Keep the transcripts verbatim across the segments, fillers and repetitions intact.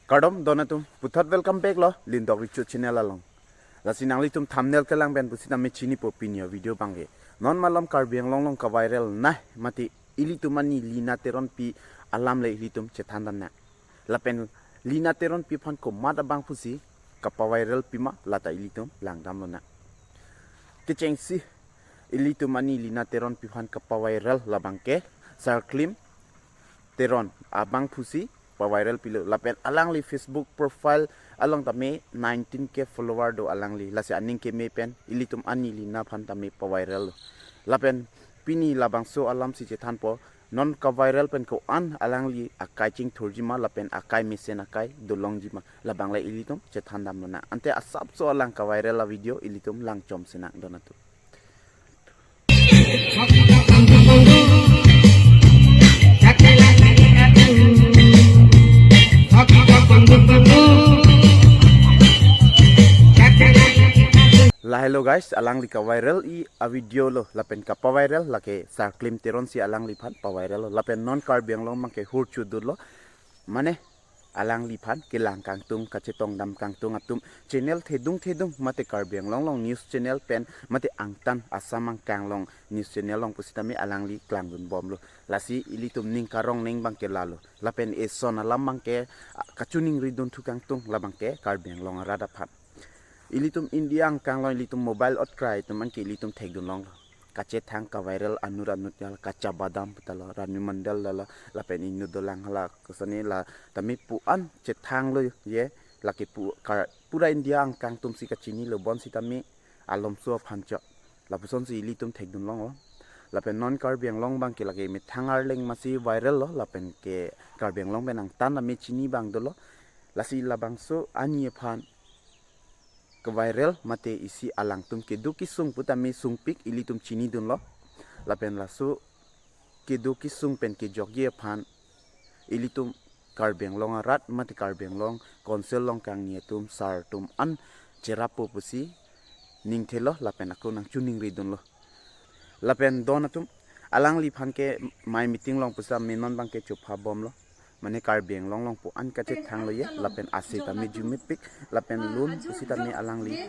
Kardom don atum, puthot welcome back lo Lindok Richo channel along. Lasi nanglitum thumbnail kelang pen pusitame chinipo pini avideo abangke. Non malom Karbi Anglong along ka-viral nai mate ilitum ani Lina Teronpi alam le ilitum chethan damnang. Lapen Lina Teronpi aphan komat abang pusi kapa-viral pima lata ilitum langdam lonang. Kechengsi ilitum ani Lina Teronpi aphan kapa-viral labangke Sarklim Teron abang pusi pa-viral pilo. Lapen alangli Facebook profile along tame nineteen K follower do alangli. Lasi aning keme pen ilitum ani Lina aphan tame pa-viral lo. Lapen pini labangso alam si chethanpo, non ka-viral pen ko-an alangli akai chingthurji ma lapen akai mesen akai dolongji ma, labang le ilitum chethan dam lonang. Ante asapso alang ka-viral avideo ilitum langchom sinang don atum. La hello guys, alangli ka-viral-i avideo lo lapen kapa-viral lake Sarklim Teron si alangliphan pa-viral lo. Lapen non Karbi Anglong abangke hur chudut lo. Mane alangliphan kelang kangtung, kachetong dam kangtung atum channel thedung thedung mate Karbi Anglong along news channel pen mate angtan Assam angkang along news channel along pusitame alangli klangdun bomlo. Lasi ilitum ning karong ning abangke lalo. Lapen eson alam abangke, ah, kachiningri dunthu kangtung labangke Karbi Anglong arat aphan. Ilitum India angkang along ilitum mobile otkrai atum anke ilitum thekdun longlo. Kachethang ka-viral anut anut ya, Kachebadam puta lo, Rani Mandal la lo, lapen inut dolang hala kosoni la tame pu-an chethang lo ye, lake pu-, ka-, pura India angkang atum si kachini lo, bonsitame alomso aphan chot. Lapuson si ilitum thekdun longlo. Lapen non Karbi Anglong abangke lake methang arleng masi viral lo, lapen ke Karbi Anglong pen angtan tame chini abang dolo. Lasi labangso ani aphan ka-viral mate isi alangtum kedo kesung putame sungpik ilitum chinidunlo. Lapen laso kedo kesung pen kejokji aphan ilitum Karbi Anglong arat mate Karbi Anglong Council along kangni atum sar atum an cherapo pusi ningthelo lapen ako nangchiningri dunlo. Lapen don atum, alangliphan ke mai meeting along pusitame non abangke chopha bomlo. Mane Karbi Anglong along pu-an kachethang lo ye, lapen ase tame jumepik, lapen lun pusitame alangli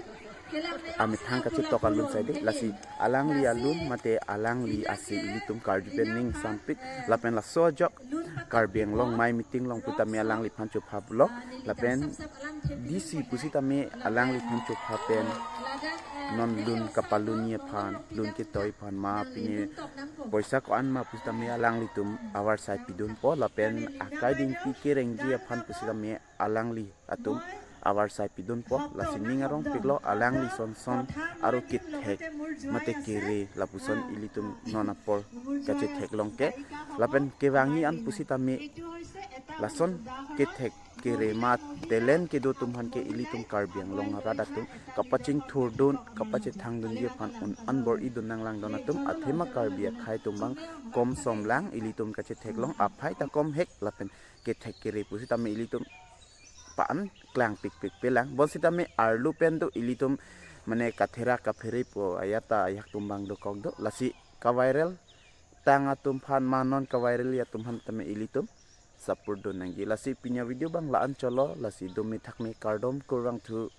amethang kachetok alun side, lasi alangli alun mate alangli ase ilitum karju pen ning sampik, lapen laso ajok Karbi Anglong mai meeting along putame alangliphan chopha pulo, lapen D C pusitame alangliphan chopha pen non lun kapalunji aphan, lun ketoi aphan ma pine poisa ko-an ma pusitame alanglitum avarsai pidunpo, lapen akai dingpi kerengji aphan pusitame alangli atum avarsai pidunpo, lasi ning arongpiklo alangli son son aro kethek mate kere lapuson ilitum non apor kachethek longke, lapen kevangji an pusitame lason kethek kere ma talent kedo atum aphan ke ilitum Karbi Anglong arat atum kapachingthurdun, kapachethangdunji aphan un-an bor-idun nanglang don atum, athema Karbi akhei atum abang kom som lang, ilitum kachetheklong aphai ta kom hek, lapen kethek kere pusitame ilitum pa-an klangpikpik pelang. Bonsitame arlo pen do ilitum mane katherak kaphere po ayat ta ayak atum abang dokok do. Lasi ka-viral tang atum aphan ma non ka-viral atum aphan tame ilitum support dun nangji. Lasi pini avideo abang la-an chotlo, lasi dome thakme, kardom kurvangthu.